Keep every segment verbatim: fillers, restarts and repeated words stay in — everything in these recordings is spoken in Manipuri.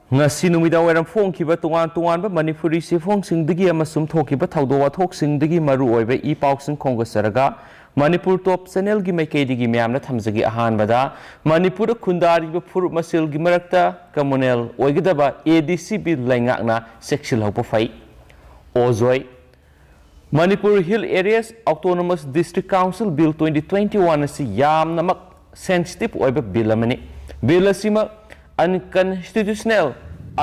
ꯉꯁꯤ ꯅꯨꯃꯤꯗꯥꯡ ꯋꯥꯏꯔꯝ ꯐꯣꯡꯈꯤꯕ ꯇꯣꯉꯥꯟ ꯇꯣꯉꯥꯟꯕ ꯃꯅꯤꯄꯨꯔꯤ ꯆꯦꯐꯣꯡꯁꯤꯡꯗꯒꯤ ꯑꯃꯁꯨꯡ ꯊꯣꯛꯈꯤꯕ ꯊꯧꯗꯣꯛ ꯋꯥꯊꯣꯛꯁꯤꯡꯗꯒꯤ ꯃꯔꯨ ꯑꯣꯏꯕ ꯏ ꯄꯥꯎꯁꯤꯡ ꯈꯣꯝꯒꯠꯆꯔꯒ, ꯃꯅꯤꯄꯨꯔ ꯇꯣꯞ ꯆꯦꯅꯦꯜꯒꯤ ꯃꯥꯏꯀꯩꯗꯒꯤ ꯃꯌꯥꯝꯗ ꯊꯝꯖꯒꯦ꯫ ꯑꯍꯥꯟꯕꯗ, ꯃꯅꯤꯄꯨꯔꯗ ꯈꯨꯟꯗꯥꯔꯤꯕ ꯐꯨꯔꯨꯞ ꯃꯁꯦꯜꯒꯤ ꯃꯔꯛꯇ communal ꯑꯣꯏꯒꯗꯕ ADC ꯕꯤꯜ ꯂꯩꯉꯥꯛꯅ ꯆꯦꯛꯁꯤꯜꯍꯧꯕ ꯐꯩ꯫ ꯑꯣꯖꯣꯏ꯫ Manipur Hill Areas Autonomous District Council Bill twenty twenty-one ꯑꯁꯤ ꯌꯥꯝꯅꯃꯛ sensitive ꯑꯣꯏꯕ ꯕꯤꯜ ꯑꯃꯅꯤ꯫ ꯕꯤꯜ ꯑꯁꯤꯃꯛ unconstitutional,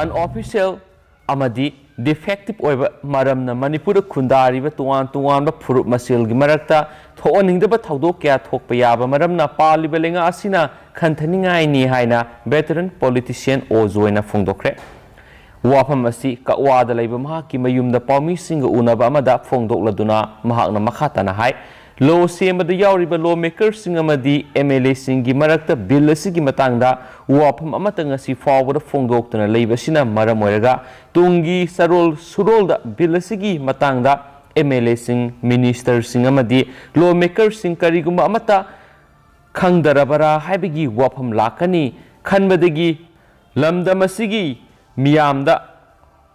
unofficial ꯑꯃꯗꯤ defective ꯑꯣꯏꯕ ꯃꯔꯝꯅ ꯃꯅꯤꯄꯨꯔꯗ ꯈꯨꯟꯗꯥꯔꯤꯕ ꯇꯣꯉꯥꯟ ꯇꯣꯉꯥꯟꯕ ꯐꯨꯔꯨꯞ ꯃꯁꯦꯜꯒꯤ ꯃꯔꯛꯇ ꯊꯣꯛꯍꯟꯅꯤꯡꯗꯕ ꯊꯧꯗꯣꯛ ꯀꯌꯥ ꯊꯣꯛꯄ ꯌꯥꯕ ꯃꯔꯝꯅ ꯄꯥꯜꯂꯤꯕ ꯂꯩꯉꯥꯛ ꯑꯁꯤꯅ ꯈꯟꯊꯅꯤꯡꯉꯥꯏꯅꯤ ꯍꯥꯏꯅ veteran politician ꯑꯣꯖꯣꯏꯅ ꯐꯣꯡꯗꯣꯛꯈ꯭ꯔꯦ꯫ ꯋꯥꯐꯝ ꯑꯁꯤ ꯀꯛꯋꯥꯗ ꯂꯩꯕ ꯃꯍꯥꯛꯀꯤ ꯃꯌꯨꯝꯗ ꯄꯥꯎꯃꯤꯁꯤꯡꯒ ꯎꯅꯕ ꯑꯃꯗ ꯐꯣꯡꯗꯣꯛꯂꯗꯨꯅ ꯃꯍꯥꯛꯅ ꯃꯈꯥ ꯇꯥꯅ ꯍꯥꯏ, ꯂꯣ ꯁꯦꯝꯕꯗ ꯌꯥꯎꯔꯤꯕ ꯂꯣ ꯃꯦꯀꯔꯁꯤꯡ ꯑꯃꯗꯤ MLAꯁꯤꯡꯒꯤ ꯃꯔꯛꯇ ꯕꯤꯜ ꯑꯁꯤꯒꯤ ꯃꯇꯥꯡꯗ ꯋꯥꯐꯝ ꯑꯃꯠꯇ ꯉꯁꯤ ꯐꯥꯎꯕꯗ ꯐꯣꯡꯗꯣꯛꯇꯨꯅ ꯂꯩꯕꯁꯤꯅ ꯃꯔꯝ ꯑꯣꯏꯔꯒ ꯇꯨꯡꯒꯤ ꯆꯔꯣꯜ ꯁꯨꯔꯣꯜꯗ ꯕꯤꯜ ꯑꯁꯤꯒꯤ ꯃꯇꯥꯡꯗ MLAꯁꯤꯡ, ꯃꯤꯅꯤꯁꯇꯔꯁꯤꯡ ꯑꯃꯗꯤ ꯂꯣ ꯃꯦꯀꯔꯁꯤꯡ ꯀꯔꯤꯒꯨꯝꯕ ꯑꯃꯠꯇ ꯈꯪꯗꯔꯕꯔꯥ ꯍꯥꯏꯕꯒꯤ ꯋꯥꯐꯝ ꯂꯥꯛꯀꯅꯤ ꯈꯟꯕꯗꯒꯤ ꯂꯝꯗꯝ ꯑꯁꯤꯒꯤ ꯃꯤꯌꯥꯝꯗ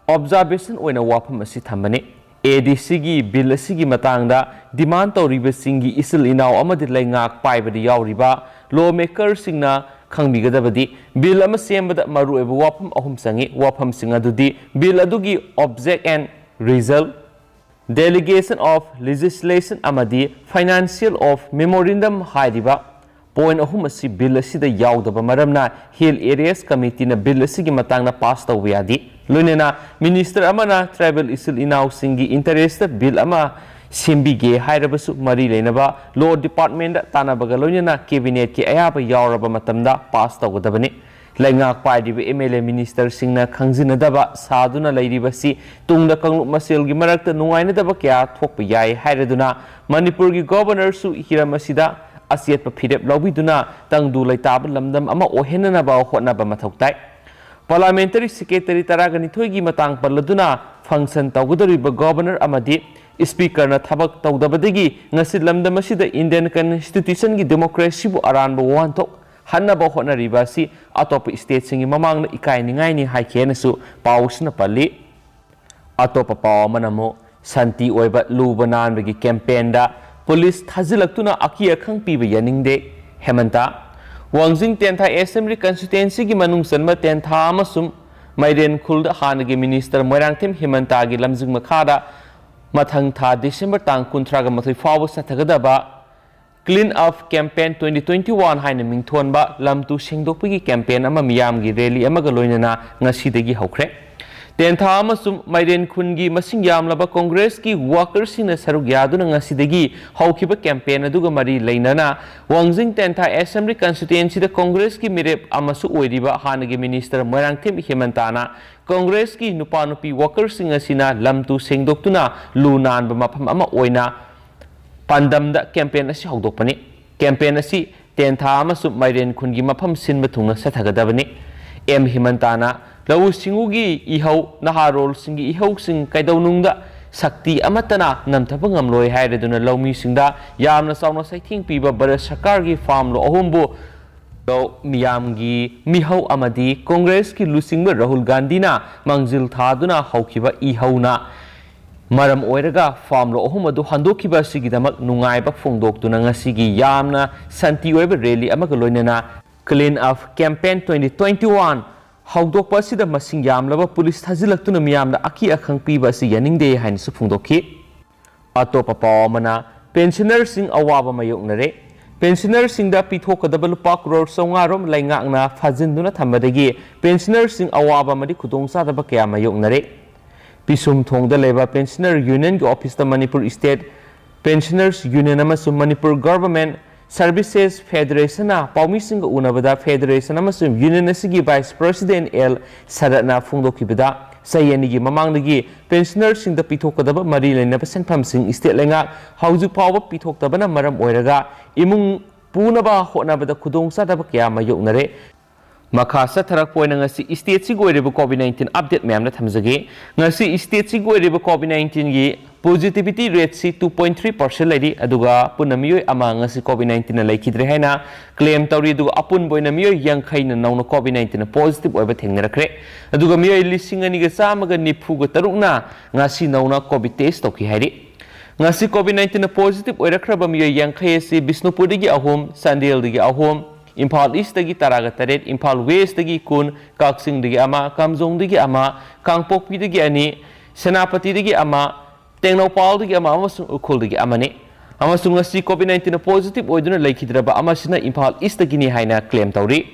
observation ꯑꯣꯏꯅ ꯋꯥꯐꯝ ꯑꯁꯤ ꯊꯝꯕꯅꯤ꯫ ADCꯒꯤ ꯕꯤꯜ ꯑꯁꯤꯒꯤ ꯃꯇꯥꯡꯗ demand ꯇꯧꯔꯤꯕꯁꯤꯡꯒꯤ ꯏꯆꯤꯜ ꯏꯅꯥꯎ ꯑꯃꯗꯤ ꯂꯩꯉꯥꯛ ꯄꯥꯏꯕꯗ ꯌꯥꯎꯔꯤꯕ ꯂꯣ ꯃꯦꯀꯔꯁꯤꯡꯅ ꯈꯪꯕꯤꯒꯗꯕꯗꯤ ꯕꯤꯜ ꯑꯃ ꯁꯦꯝꯕꯗ ꯃꯔꯨꯑꯣꯏꯕ ꯋꯥꯐꯝ ꯑꯍꯨꯝ ꯆꯪꯏ꯫ ꯋꯥꯐꯝꯁꯤꯡ ꯑꯗꯨꯗꯤ ꯕꯤꯜ ꯑꯗꯨꯒꯤ object and result, delegation of legislation ꯑꯃꯗꯤ financial of memorandum ꯍꯥꯏꯔꯤꯕ point ꯑꯍꯨꯝ ꯑꯁꯤ ꯕꯤꯜ ꯑꯁꯤꯗ ꯌꯥꯎꯗꯕ ꯃꯔꯝꯅ Hill Areas Committeeꯅ ꯕꯤꯜ ꯑꯁꯤꯒꯤ ꯃꯇꯥꯡꯗ ꯄꯥꯁ ꯇꯧꯕ ꯌꯥꯗꯦ꯫ ꯂꯣꯏꯅꯅ ꯃꯤꯅꯤꯁꯇꯔ ꯑꯃꯅ ꯇ꯭ꯔꯥꯏꯕꯦꯜ ꯏꯆꯤꯜ ꯏꯅꯥꯎꯁꯤꯡꯒꯤ ꯏꯟꯇꯔꯦꯁꯇ ꯕꯤꯜ ꯑꯃ ꯁꯦꯝꯕꯤꯒꯦ ꯍꯥꯏꯔꯕꯁꯨ ꯃꯔꯤ ꯂꯩꯅꯕ ꯂꯣ ꯗꯤꯄꯥꯔꯠꯃꯦꯟꯗ ꯇꯥꯟꯅꯕꯒ ꯂꯣꯏꯅꯅ ꯀꯦꯕꯤꯅꯦꯠꯀꯤ ꯑꯌꯥꯕ ꯌꯥꯎꯔꯕ ꯃꯇꯝꯗ ꯄꯥꯁ ꯇꯧꯒꯗꯕꯅꯤ꯫ ꯂꯩꯉꯥꯛ ꯄꯥꯏꯔꯤꯕ MLA ꯃꯤꯅꯤꯁꯇꯔꯁꯤꯡꯅ ꯈꯪꯖꯤꯟꯅꯗꯕ ꯁꯥꯗꯨꯅ ꯂꯩꯔꯤꯕꯁꯤ ꯇꯨꯡꯗ ꯀꯥꯡꯂꯨꯞ ꯃꯁꯦꯜꯒꯤ ꯃꯔꯛꯇ ꯅꯨꯡꯉꯥꯏꯅꯗꯕ ꯀꯌꯥ ꯊꯣꯛꯄ ꯌꯥꯏ ꯍꯥꯏꯔꯗꯨꯅ ꯃꯅꯤꯄꯨꯔꯒꯤ ꯒꯣꯕꯔꯅꯔꯁꯨ ꯍꯤꯔꯝ ꯑꯁꯤꯗ ꯑꯆꯦꯠꯄ ꯐꯤꯔꯦꯞ ꯂꯧꯕꯤꯗꯨꯅ ꯇꯪꯗꯨ ꯂꯩꯇꯥꯕ ꯂꯝꯗꯝ ꯑꯃ ꯑꯣꯏꯍꯟꯅꯅꯕ ꯍꯣꯠꯅꯕ ꯃꯊꯧ ꯇꯥꯏ꯫ ꯄꯥꯔꯂꯤꯌꯥꯃꯦꯟꯇꯔꯤ ꯁꯦꯀ꯭ꯔꯦꯇꯔꯤ ꯇꯔꯥꯒ ꯅꯤꯊꯣꯏꯒꯤ ꯃꯇꯥꯡ ꯄꯜꯂꯗꯨꯅ ꯐꯪꯁꯟ ꯇꯧꯒꯗꯧꯔꯤꯕ ꯒꯣꯕꯔꯅꯔ ꯑꯃꯗꯤ ꯁ꯭ꯄꯤꯀꯔꯅ ꯊꯕꯛ ꯇꯧꯗꯕꯗꯒꯤ ꯉꯁꯤ ꯂꯝꯗꯝ ꯑꯁꯤꯗ ꯏꯟꯗꯤꯌꯟ ꯀꯟꯁꯇꯤꯇ꯭ꯌꯨꯁꯟꯒꯤ ꯗꯦꯃꯣꯀ꯭ꯔꯦꯁꯤꯕꯨ ꯑꯔꯥꯟꯕ ꯋꯥꯍꯟꯊꯣꯛ ꯍꯟꯅꯕ ꯍꯣꯠꯅꯔꯤꯕ ꯑꯁꯤ ꯑꯇꯣꯞꯄ stateꯁꯤꯡꯒꯤ ꯃꯃꯥꯡꯗ ꯏꯀꯥꯏꯅꯤꯡꯉꯥꯏꯅꯤ ꯍꯥꯏꯈꯤ ꯍꯥꯏꯅꯁꯨ ꯄꯥꯎ ꯑꯁꯤꯅ ꯄꯜꯂꯤ꯫ ꯑꯇꯣꯞꯄ ꯄꯥꯎ ꯑꯃꯅ ꯑꯃꯨꯛ ꯁꯥꯟꯇꯤ ꯑꯣꯏꯕ ꯂꯨꯕ ꯅꯥꯟꯕꯒꯤ campaignꯗ ꯄꯨꯂꯤꯁ ꯊꯥꯖꯤꯜꯂꯛꯇꯨꯅ ꯑꯀꯤ ꯑꯈꯪ ꯄꯤꯕ ꯌꯥꯅꯤꯡꯗꯦ꯫ ꯍꯦꯃꯟꯇ꯫ ꯋꯥꯡꯖꯤꯡ ꯇꯦꯟꯊꯥ Assembly Constituencyꯒꯤ ꯃꯅꯨꯡ ꯆꯟꯕ ꯇꯦꯟꯊꯥ ꯑꯃꯁꯨꯡ ꯃꯥꯏꯔꯦꯟꯈꯨꯜꯗ ꯍꯥꯟꯅꯒꯤ minister ꯃꯣꯏꯔꯥꯡꯊꯦꯝ ꯍꯦꯃꯟꯇꯒꯤ ꯂꯝꯖꯤꯡ ꯃꯈꯥꯗ ꯃꯊꯪ ꯊꯥ December ꯇꯥꯡ ꯀꯨꯟꯊ꯭ꯔꯥꯒ ꯃꯥꯊꯣꯏ ꯐꯥꯎꯕ ꯆꯠꯊꯒꯗꯕ Clean Up Campaign twenty twenty-one ꯍꯥꯏꯅ ꯃꯤꯡꯊꯣꯟꯕ ꯂꯝ ꯇꯨ ꯁꯦꯡꯗꯣꯛꯄꯒꯤ campaign ꯑꯃ ꯃꯤꯌꯥꯝꯒꯤ rally ꯑꯃꯒ ꯂꯣꯏꯅꯅ ꯉꯁꯤꯗꯒꯤ ꯍꯧꯈ꯭ꯔꯦ꯫ ꯇꯦꯟꯊꯥ ꯑꯃꯁꯨꯡ ꯃꯥꯏꯔꯦꯟ ꯈꯨꯟꯒꯤ ꯃꯁꯤꯡ ꯌꯥꯝꯂꯕ Congressꯀꯤ workerꯁꯤꯡꯅ ꯁꯔꯨꯛ ꯌꯥꯗꯨꯅ ꯉꯁꯤꯗꯒꯤ ꯍꯧꯈꯤꯕ campaign ꯑꯗꯨꯒ ꯃꯔꯤ ꯂꯩꯅꯅ ꯋꯥꯡꯖꯤꯡ ꯇꯦꯟꯊꯥ Assembly Constituencyꯗ Congressꯀꯤ ꯃꯤꯔꯦꯞ ꯑꯃꯁꯨ ꯑꯣꯏꯔꯤꯕ ꯍꯥꯟꯅꯒꯤ minister ꯃꯣꯏꯔꯥꯡꯊꯦꯝ ꯍꯦꯃꯟꯇꯅ Congressꯀꯤ ꯅꯨꯄꯥ ꯅꯨꯄꯤ workerꯁꯤꯡ ꯑꯁꯤꯅ ꯂꯝ ꯇꯨ ꯁꯦꯡꯗꯣꯛꯇꯨꯅ ꯂꯨ ꯅꯥꯟꯕ ꯃꯐꯝ ꯑꯃ ꯑꯣꯏꯅ ꯄꯥꯟꯗꯝꯗ campaign ꯑꯁꯤ ꯍꯧꯗꯣꯛꯄꯅꯤ꯫ Campaign ꯑꯁꯤ ꯇꯦꯟꯊꯥ ꯑꯃꯁꯨꯡ ꯃꯥꯏꯔꯦꯟ ꯈꯨꯟꯒꯤ ꯃꯐꯝ ꯁꯤꯟꯕ ꯊꯨꯡꯅ ꯆꯠꯊꯒꯗꯕꯅꯤ꯫ ꯑꯦꯝ ꯍꯦꯃꯟꯇꯅ ꯂꯧꯎ ꯁꯤꯡꯎꯒꯤ ꯏꯍꯧ, ꯅꯍꯥꯔꯣꯜꯁꯤꯡꯒꯤ ꯏꯍꯧꯁꯤꯡ ꯀꯩꯗꯧꯅꯨꯡꯗ ꯁꯛꯇꯤ ꯑꯃꯠꯇꯅ ꯅꯝꯊꯕ ꯉꯝꯂꯣꯏ ꯍꯥꯏꯔꯗꯨꯅ ꯂꯧꯃꯤꯁꯤꯡꯗ ꯌꯥꯝꯅ ꯆꯥꯎꯅ ꯆꯩꯊꯦꯡ ꯄꯤꯕ ꯚꯥꯔꯠ ꯁꯔꯀꯥꯔꯒꯤ farm law ꯑꯍꯨꯝꯕꯨ ꯃꯤꯌꯥꯝꯒꯤ ꯃꯤꯍꯧ ꯑꯃꯗꯤ Congressꯀꯤ ꯂꯨꯆꯤꯡꯕ ꯔꯥꯍꯨꯜ ꯒꯥꯟꯙꯤꯅ ꯃꯥꯡꯖꯤꯜ ꯊꯥꯗꯨꯅ ꯍꯧꯈꯤꯕ ꯏꯍꯧꯅ ꯃꯔꯝ ꯑꯣꯏꯔꯒ farm law ꯑꯍꯨꯝ ꯑꯗꯨ ꯍꯟꯗꯣꯛꯈꯤꯕ ꯑꯁꯤꯒꯤꯗꯃꯛ ꯅꯨꯡꯉꯥꯏꯕ ꯐꯣꯡꯗꯣꯛꯇꯨꯅ ꯉꯁꯤꯒꯤ ꯌꯥꯝꯅ ꯁꯥꯟꯇꯤ ꯑꯣꯏꯕ rally ꯑꯃꯒ ꯂꯣꯏꯅꯅ Clean Up Campaign twenty twenty-one ꯍꯧꯗꯣꯛꯄ ꯑꯁꯤꯗ ꯃꯁꯤꯡ ꯌꯥꯝꯂꯕ ꯄꯨꯂꯤꯁ ꯊꯥꯖꯤꯜꯂꯛꯇꯨꯅ ꯃꯤꯌꯥꯝꯗ ꯑꯀꯤ ꯑꯈꯪ ꯄꯤꯕ ꯑꯁꯤ ꯌꯥꯅꯤꯡꯗꯦ ꯍꯥꯏꯅꯁꯨ ꯐꯣꯡꯗꯣꯛꯈꯤ꯫ ꯑꯇꯣꯞꯄ ꯄꯥꯎ ꯑꯃꯅ, pensionerꯁꯤꯡ ꯑꯋꯥꯕ ꯃꯥꯌꯣꯛꯅꯔꯦ꯫ Pensionerꯁꯤꯡꯗ ꯄꯤꯊꯣꯛꯀꯗꯕ ꯂꯨꯄꯥ ꯀ꯭ꯔꯣꯔ ꯆꯥꯝꯃꯉꯥ ꯔꯣꯝ ꯂꯩꯉꯥꯛꯅ ꯐꯥꯖꯤꯟꯗꯨꯅ ꯊꯝꯕꯗꯒꯤ pensionerꯁꯤꯡ ꯑꯋꯥꯕ ꯑꯃꯗꯤ ꯈꯨꯗꯣꯡꯆꯥꯗꯕ ꯀꯌꯥ ꯃꯥꯌꯣꯛꯅꯔꯦ꯫ ꯄꯤꯁꯨꯝꯊꯣꯡꯗ ꯂꯩꯕ Pensioner Unionꯒꯤ officeꯇ Manipur State Pensioners Union ꯑꯃꯁꯨꯡ Manipur Government Services Federationꯅ ꯄꯥꯎꯃꯤꯁꯤꯡꯒ ꯎꯅꯕꯗ federation ꯑꯃꯁꯨꯡ union ꯑꯁꯤꯒꯤ vice president ꯑꯦꯜ ꯁꯔꯠꯅ ꯐꯣꯡꯗꯣꯛꯈꯤꯕꯗ, ꯆꯍꯤ ꯑꯅꯤꯒꯤ ꯃꯃꯥꯡꯗꯒꯤ pensionerꯁꯤꯡꯗ ꯄꯤꯊꯣꯛꯀꯗꯕ ꯃꯔꯤ ꯂꯩꯅꯕ ꯁꯦꯟꯐꯝꯁꯤꯡ state ꯂꯩꯉꯥꯛ ꯍꯧꯖꯤꯛ ꯐꯥꯎꯕ ꯄꯤꯊꯣꯛꯇꯕꯅ ꯃꯔꯝ ꯑꯣꯏꯔꯒ ꯏꯃꯨꯡ ꯄꯨꯅꯕ ꯍꯣꯠꯅꯕꯗ ꯈꯨꯗꯣꯡꯆꯥꯗꯕ ꯀꯌꯥ ꯃꯥꯌꯣꯛꯅꯔꯦ꯫ ꯃꯈꯥ ꯆꯠꯊꯔꯛꯄ ꯑꯣꯏꯅ ꯉꯁꯤ ꯁ꯭ꯇꯦꯠꯁꯤꯒꯤ ꯑꯣꯏꯔꯤꯕ ꯀꯣꯚꯤꯗ ꯅꯥꯏꯟꯇꯤꯟ ꯑꯞꯗꯦꯠ ꯃꯌꯥꯝꯗ ꯊꯝꯖꯒꯦ꯫ ꯉꯁꯤ ꯁ꯭ꯇꯦꯠꯁꯤꯒꯤ ꯑꯣꯏꯔꯤꯕ ꯀꯣꯚꯤꯗ ꯅꯥꯏꯟꯇꯤꯟꯒꯤ ꯄꯣꯖꯤꯇꯤꯚꯤꯇꯤ ꯔꯦꯠꯁꯤ ꯇꯨ ꯄꯣꯏꯟ ꯊ꯭ꯔꯤ ꯄꯥꯔꯁꯦꯟ ꯂꯩꯔꯤ, ꯑꯗꯨꯒ ꯄꯨꯟꯅ ꯃꯤꯑꯣꯏ ꯑꯃ ꯉꯁꯤ ꯀꯣꯚꯤꯗ ꯅꯥꯏꯟꯇꯤꯟꯅ ꯂꯩꯈꯤꯗ꯭ꯔꯦ ꯍꯥꯏꯅ ꯀ꯭ꯂꯦꯝ ꯇꯧꯔꯤ, ꯑꯗꯨꯒ ꯑꯄꯨꯟꯕ ꯑꯣꯏꯅ ꯃꯤꯑꯣꯏ ꯌꯥꯡꯈꯩꯅ ꯅꯧꯅ ꯀꯣꯚꯤꯗ ꯅꯥꯏꯟꯇꯤꯟꯅ ꯄꯣꯖꯤꯇꯤꯚ ꯑꯣꯏꯕ ꯊꯦꯡꯅꯔꯛꯈ꯭ꯔꯦ꯫ ꯑꯗꯨꯒ ꯃꯤꯑꯣꯏ ꯂꯤꯁꯤꯡ ꯑꯅꯤꯒ ꯆꯥꯝꯃꯒ ꯅꯤꯐꯨꯒ ꯇꯔꯨꯛꯅ ꯉꯁꯤ ꯅꯧꯅ ꯀꯣꯚꯤꯗ ꯇꯦꯁ ꯇꯧꯈꯤ ꯍꯥꯏꯔꯤ꯫ ꯉꯁꯤ ꯀꯣꯚꯤꯗ ꯅꯥꯏꯟꯇꯤꯟꯅ ꯄꯣꯖꯤꯇꯤꯚ ꯑꯣꯏꯔꯛꯈ꯭ꯔꯕ ꯃꯤꯑꯣꯏ ꯌꯥꯡꯈꯩ ꯑꯁꯤ ꯕꯤꯁꯅꯨꯄꯨꯔꯗꯒꯤ ꯑꯍꯨꯝ, ꯆꯥꯟꯗꯦꯜꯗꯒꯤ ꯑꯍꯨꯝ, ꯏꯝꯐꯥꯜ ꯏꯁꯇꯒꯤ ꯇꯔꯥꯒ ꯇꯔꯦꯠ, ꯏꯝꯐꯥꯜ ꯋꯦꯁꯇꯒꯤ ꯀꯨꯟ, ꯀꯛꯆꯤꯡꯗꯒꯤ ꯑꯃ, ꯀꯥꯝꯖꯣꯡꯗꯒꯤ ꯑꯃ, ꯀꯥꯡꯄꯣꯛꯄꯤꯗꯒꯤ ꯑꯅꯤ, ꯁꯦꯅꯥꯄꯇꯤꯗꯒꯤ ꯑꯃ, ꯇꯦꯡꯅꯧꯄꯥꯜꯗꯒꯤ ꯑꯃ ꯑꯃꯁꯨꯡ ꯎꯈ꯭ꯔꯨꯜꯗꯒꯤ ꯑꯃꯅꯤ꯫ ꯑꯃꯁꯨꯡ ꯉꯁꯤ ꯀꯣꯚꯤꯗ ꯅꯥꯏꯟꯇꯤꯟ ꯄꯣꯖꯤꯇꯤꯚ ꯑꯣꯏꯗꯨꯅ ꯂꯩꯈꯤꯗ꯭ꯔꯕ ꯑꯃꯁꯤꯅ ꯏꯝꯐꯥꯜ ꯏꯁꯇꯒꯤꯅꯤ ꯍꯥꯏꯅ ꯀ꯭ꯂꯦꯝ ꯇꯧꯔꯤ꯫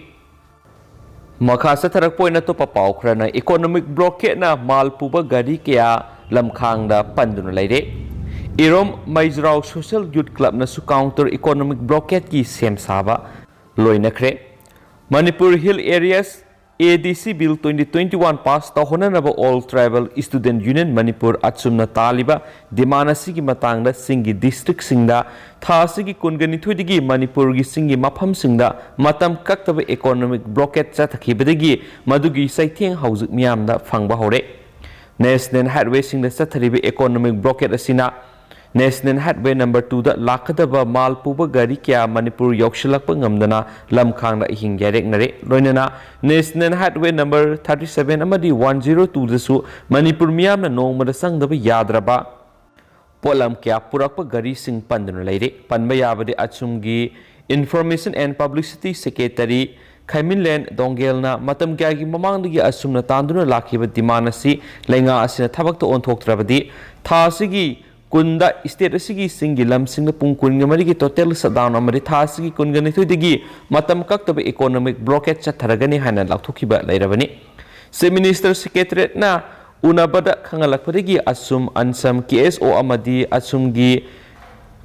ꯃꯈꯥ ꯆꯠꯊꯔꯛꯄ ꯑꯣꯏꯅ ꯑꯇꯣꯞꯄ ꯄꯥꯎ ꯈꯔꯅ, ꯏꯀꯣꯅꯣꯃꯤꯛ ꯕ꯭ꯂꯣꯀꯦꯠꯅ ꯃꯥꯜ ꯄꯨꯕ ꯒꯥꯔꯤ ꯀꯌꯥ ꯂꯝꯈꯥꯡꯗ ꯄꯟꯗꯨꯅ ꯂꯩꯔꯦ꯫ ꯏꯔꯣꯝ ꯃꯩꯖ꯭ꯔꯥꯎ ꯁꯣꯁꯤꯌꯦꯜ ꯌꯨꯠ ꯀ꯭ꯂꯕꯅꯁꯨ ꯀꯥꯎꯟꯇꯔ ꯏꯀꯣꯅꯣꯃꯤꯛ ꯕ꯭ꯂꯣꯀꯦꯠꯀꯤ ꯁꯦꯝ ꯁꯥꯕ ꯂꯣꯏꯅꯈ꯭ꯔꯦ꯫ Manipur hill areas A D C bill twenty twenty one pass ꯇꯧꯍꯟꯅꯅꯕ all tribal student union Manipur ꯑꯆꯨꯝꯅ ꯇꯥꯜꯂꯤꯕ ꯗꯤꯃꯥꯟ ꯑꯁꯤꯒꯤ ꯃꯇꯥꯡꯗ ꯆꯤꯡꯒꯤ ꯗꯤꯁꯇ꯭ꯔꯤꯛꯁꯤꯡꯗ ꯊꯥ ꯑꯁꯤꯒꯤ ꯀꯨꯟꯒ ꯅꯤꯊꯣꯏꯗꯒꯤ ꯃꯅꯤꯄꯨꯔꯒꯤ ꯆꯤꯡꯒꯤ ꯃꯐꯝꯁꯤꯡꯗ ꯃꯇꯝ ꯀꯛꯇꯕ ꯏꯀꯣꯅꯣꯃꯤꯛ ꯕ꯭ꯂꯣꯀꯦꯠ ꯆꯠꯊꯈꯤꯕꯗꯒꯤ ꯃꯗꯨꯒꯤ ꯆꯩꯊꯦꯡ ꯍꯧꯖꯤꯛ ꯃꯤꯌꯥꯝꯗ ꯐꯪꯕ ꯍꯧꯔꯦ꯫ ꯅꯦꯁꯅꯦꯜ ꯍꯥꯏꯠꯋꯦꯁꯤꯡꯗ ꯆꯠꯊꯔꯤꯕ ꯏꯀꯣꯅꯣꯃꯤꯛ ꯕ꯭ꯂꯣꯀꯦꯠ ꯑꯁꯤꯅ ꯅꯦꯁꯅꯦꯜ ꯍꯥꯏꯠꯋꯦ ꯅꯝꯕꯔ ꯇꯨꯗ ꯂꯥꯛꯀꯗꯕ ꯃꯥꯜ ꯄꯨꯕ ꯒꯥꯔꯤ ꯀꯌꯥ ꯃꯅꯤꯄꯨꯔ ꯌꯧꯁꯤꯜꯂꯛꯄ ꯉꯝꯗꯅ ꯂꯝꯈꯥꯡꯗ ꯑꯍꯤꯡ ꯌꯥꯏꯔꯦꯛꯅꯔꯦ꯫ ꯂꯣꯏꯅꯅ ꯅꯦꯁꯅꯦꯜ ꯍꯥꯏꯠꯋꯦ ꯅꯝꯕꯔ ꯊꯥꯔꯇꯤ ꯁꯚꯦꯟ ꯑꯃꯗꯤ ꯋꯥꯟ ꯖꯤꯔꯣ ꯇꯨꯗꯁꯨ ꯃꯅꯤꯄꯨꯔ ꯃꯤꯌꯥꯝꯅ ꯅꯣꯡꯃꯗ ꯆꯪꯗꯕ ꯌꯥꯗ꯭ꯔꯕ ꯄꯣꯠꯂꯝ ꯀꯌꯥ ꯄꯨꯔꯛꯄ ꯒꯥꯔꯤꯁꯤꯡ ꯄꯟꯗꯨꯅ ꯂꯩꯔꯦ꯫ ꯄꯟꯕ ꯌꯥꯕꯗꯤ ꯑꯆꯨꯝꯒꯤ Information and Publicity Secretary ꯈꯩꯃꯤꯟꯂꯦꯟ ꯗꯣꯡꯒꯦꯜꯅ ꯃꯇꯝ ꯀꯌꯥꯒꯤ ꯃꯃꯥꯡꯗꯒꯤ ꯑꯁꯨꯝꯅ ꯇꯥꯟꯗꯨꯅ ꯂꯥꯛꯈꯤꯕ ꯗꯤꯃꯥꯟ ꯑꯁꯤ ꯂꯩꯉꯥꯛ ꯑꯁꯤꯅ ꯊꯕꯛꯇ ꯑꯣꯟꯊꯣꯛꯇ꯭ꯔꯕꯗꯤ ꯊꯥ ꯑꯁꯤꯒꯤ ꯀꯨꯟꯗ ꯁ꯭ꯇꯦꯠ ꯑꯁꯤꯒꯤ ꯆꯤꯡꯒꯤ ꯂꯝꯁꯤꯡꯗ ꯄꯨꯡ ꯀꯨꯟꯒ ꯃꯔꯤꯒꯤ ꯇꯣꯇꯦꯜ ꯁꯠꯗꯥꯎꯟ ꯑꯃꯗꯤ ꯊꯥ ꯑꯁꯤꯒꯤ ꯀꯨꯟꯒ ꯅꯤꯊꯣꯏꯗꯒꯤ ꯃꯇꯝ ꯀꯛꯇꯕ ꯏꯀꯣꯅꯣꯃꯤꯛ ꯕ꯭ꯂꯣꯀꯦꯠ ꯆꯠꯊꯔꯒꯅꯤ ꯍꯥꯏꯅ ꯂꯥꯎꯊꯣꯛꯈꯤꯕ ꯂꯩꯔꯕꯅꯤ꯫ ꯆꯤꯐ ꯃꯤꯅꯤꯁꯇꯔ ꯁꯦꯀ꯭ꯔꯦꯇꯔꯤꯌꯦꯠꯅ ꯎꯅꯕꯗ ꯈꯪꯍꯜꯂꯛꯄꯗꯒꯤ ꯑꯁꯨꯝ, ꯑꯟꯁꯝ, ꯀꯦ ꯑꯦꯁ ꯑꯣ ꯑꯃꯗꯤ ꯑꯁꯨꯝꯒꯤ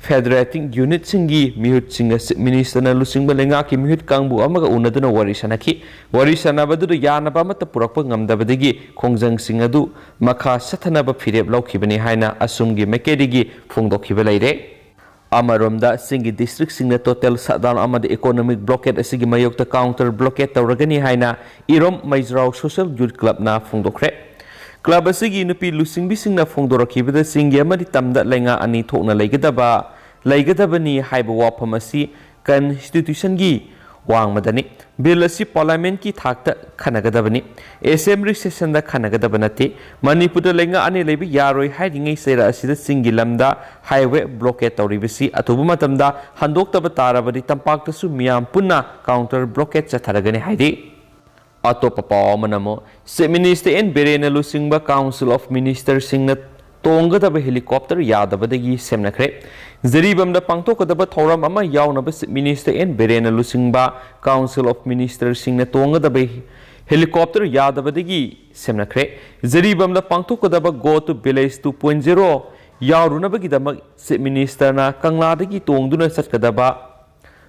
ꯐꯦꯗꯔꯦꯇꯤꯡ ꯌꯨꯅꯤꯠꯁꯤꯡꯒꯤ ꯃꯤꯍꯨꯠꯁꯤꯡꯒ ꯆꯤꯐ ꯃꯤꯅꯤꯁꯇꯔꯅ ꯂꯨꯆꯤꯡꯕ ꯂꯩꯉꯥꯛꯀꯤ ꯃꯤꯍꯨꯠ ꯀꯥꯡꯕꯨ ꯑꯃꯒ ꯎꯅꯗꯨꯅ ꯋꯥꯔꯤ ꯁꯥꯅꯈꯤ꯫ ꯋꯥꯔꯤ ꯁꯥꯅꯕꯗꯨꯗ ꯌꯥꯅꯕ ꯑꯃꯠꯇ ꯄꯨꯔꯛꯄ ꯉꯝꯗꯕꯗꯒꯤ ꯈꯣꯡꯖꯪꯁꯤꯡ ꯑꯗꯨ ꯃꯈꯥ ꯆꯠꯊꯅꯕ ꯐꯤꯔꯦꯞ ꯂꯧꯈꯤꯕꯅꯤ ꯍꯥꯏꯅ ꯑꯁꯨꯝꯒꯤ ꯃꯥꯏꯀꯩꯗꯒꯤ ꯐꯣꯡꯗꯣꯛꯈꯤꯕ ꯂꯩꯔꯦ꯫ ꯑꯃꯔꯣꯝꯗ, ꯆꯤꯡꯒꯤ districtꯁꯤꯡꯅ total shutdown ꯑꯃꯗꯤ economic blockade ꯑꯁꯤꯒꯤ ꯃꯥꯌꯣꯛꯇ counter blockade ꯇꯧꯔꯒꯅꯤ ꯍꯥꯏꯅ ꯏꯔꯣꯝ ꯃꯩꯖ꯭ꯔꯥꯎ Social Youth Clubꯅ ꯐꯣꯡꯗꯣꯛꯈ꯭ꯔꯦ꯫ Club ꯑꯁꯤꯒꯤ ꯅꯨꯄꯤ ꯂꯨꯆꯤꯡꯕꯤꯁꯤꯡꯅ ꯐꯣꯡꯗꯣꯔꯛꯈꯤꯕꯗ, ꯆꯤꯡꯒꯤ ꯑꯃꯗꯤ ꯇꯝꯗ ꯂꯩꯉꯥꯛ ꯑꯅꯤ ꯊꯣꯛꯅ ꯂꯩꯒꯗꯕ, ꯂꯩꯒꯗꯕꯅꯤ ꯍꯥꯏꯕ ꯋꯥꯐꯝ ꯑꯁꯤ constitutionꯒꯤ ꯋꯥꯡꯃꯗꯅꯤ꯫ Bill ꯑꯁꯤ parliamentꯀꯤ ꯊꯥꯛꯇ ꯈꯟꯅꯒꯗꯕꯅꯤ, assembly sessionꯗ ꯈꯟꯅꯒꯗꯕ ꯅꯠꯇꯦ꯫ ꯃꯅꯤꯄꯨꯔꯗ ꯂꯩꯉꯥꯛ ꯑꯅꯤ ꯂꯩꯕ ꯌꯥꯔꯣꯏ ꯍꯥꯏꯔꯤꯉꯩ ꯆꯩꯔꯥꯛ ꯑꯁꯤꯗ ꯆꯤꯡꯒꯤ ꯂꯝꯗ highway blockade ꯇꯧꯔꯤꯕꯁꯤ ꯑꯊꯨꯕ ꯃꯇꯝꯗ ꯍꯟꯗꯣꯛꯇꯕ ꯇꯥꯔꯕꯗꯤ ꯇꯝꯄꯥꯛꯇꯁꯨ ꯃꯤꯌꯥꯝ ꯄꯨꯟꯅ counter blockade ꯆꯠꯊꯔꯒꯅꯤ ꯍꯥꯏꯔꯤ꯫ ꯑꯇꯣꯞꯄ ꯄꯥꯎ ꯑꯃꯅ ꯑꯃꯨꯛ Chief Minister N ꯕꯤꯔꯦꯟꯅ ꯂꯨꯆꯤꯡꯕ Council of Ministerꯁꯤꯡꯅ ꯇꯣꯡꯒꯗꯕ helicopter ꯌꯥꯗꯕꯗꯒꯤ ꯁꯦꯝꯅꯈ꯭ꯔꯦ꯫ ꯖꯤꯔꯤꯕꯥꯝꯗ ꯄꯥꯡꯊꯣꯛꯀꯗꯕ ꯊꯧꯔꯝ ꯑꯃ ꯌꯥꯎꯅꯕ Chief Minister N ꯕꯤꯔꯦꯟꯅ ꯂꯨꯆꯤꯡꯕ Council of Ministerꯁꯤꯡꯅ ꯇꯣꯡꯒꯗꯕ helicopter ꯌꯥꯗꯕꯗꯒꯤ ꯁꯦꯝꯅꯈ꯭ꯔꯦ꯫ ꯖꯤꯔꯤꯕꯥꯝꯗ ꯄꯥꯡꯊꯣꯛꯀꯗꯕ Go to Village two point zero ꯌꯥꯎꯔꯨꯅꯕꯒꯤꯗꯃꯛ Chief Ministerꯅ ꯀꯪꯂꯥꯗꯒꯤ ꯇꯣꯡꯗꯨꯅ ꯆꯠꯀꯗꯕ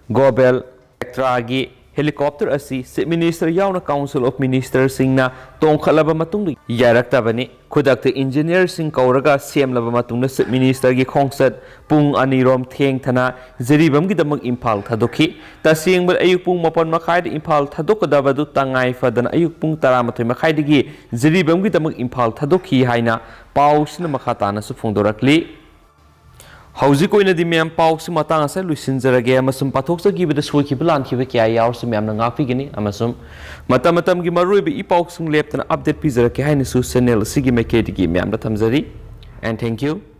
Gobel Spectraꯒꯤ helicopter ꯑꯁꯤ Chief Minister ꯌꯥꯎꯅ Council of Ministerꯁꯤꯡꯅ ꯇꯣꯡꯈꯠꯂꯕ ꯃꯇꯨꯡꯗ ꯌꯥꯔꯛꯇꯕꯅꯤ꯫ ꯈꯨꯗꯛꯇ engineerꯁꯤꯡ ꯀꯧꯔꯒ ꯁꯦꯝꯂꯕ ꯃꯇꯨꯡꯗ Chief Ministerꯒꯤ ꯈꯣꯡꯆꯠ ꯄꯨꯡ ꯑꯅꯤꯔꯣꯝ ꯊꯦꯡꯊꯅ ꯖꯤꯔꯤꯕꯥꯝꯒꯤꯗꯃꯛ ꯏꯝꯐꯥꯜ ꯊꯥꯗꯣꯛꯈꯤ꯫ ꯇꯁꯦꯡꯕꯗ ꯑꯌꯨꯛ ꯄꯨꯡ ꯃꯥꯄꯟ ꯃꯈꯥꯏꯗ ꯏꯝꯐꯥꯜ ꯊꯥꯗꯣꯛꯀꯗꯕꯗꯨ ꯇꯉꯥꯏ ꯐꯗꯅ ꯑꯌꯨꯛ ꯄꯨꯡ ꯇꯔꯥꯃꯥꯊꯣꯏ ꯃꯈꯥꯏꯗꯒꯤ ꯖꯤꯔꯤꯕꯥꯝꯒꯤꯗꯃꯛ ꯏꯝꯐꯥꯜ ꯊꯥꯗꯣꯛꯈꯤ ꯍꯥꯏꯅ ꯄꯥꯎꯁꯤꯅ ꯃꯈꯥ ꯇꯥꯅꯁꯨ ꯐꯣꯡꯗꯣꯔꯛꯂꯤ꯫ ꯍꯧꯖꯤꯛ ꯑꯣꯏꯅꯗꯤ ꯃꯌꯥꯝ ꯄꯥꯎꯁꯤ ꯃꯇꯥꯡ ꯑꯁꯤꯗ ꯂꯣꯏꯁꯤꯟꯖꯔꯒꯦ ꯑꯃꯁꯨꯡ ꯄꯥꯊꯣꯛꯆꯈꯤꯕꯗ ꯁꯣꯏꯈꯤꯕ ꯂꯥꯟꯈꯤꯕ ꯀꯌꯥ ꯌꯥꯎꯔꯁꯨ ꯃꯌꯥꯝꯅ ꯉꯥꯛꯄꯤꯒꯅꯤ ꯑꯃꯁꯨꯡ ꯃꯇꯝ ꯃꯇꯝꯒꯤ ꯃꯔꯨꯑꯣꯏꯕ ꯏ ꯄꯥꯎꯁꯤꯡ ꯂꯦꯞꯇꯅ update ꯄꯤꯖꯔꯛꯀꯦ ꯍꯥꯏꯅꯁꯨ channel ꯑꯁꯤꯒꯤ ꯃꯥꯏꯀꯩꯗꯒꯤ ꯃꯌꯥꯝꯗ ꯊꯝꯖꯔꯤ꯫ And thank you.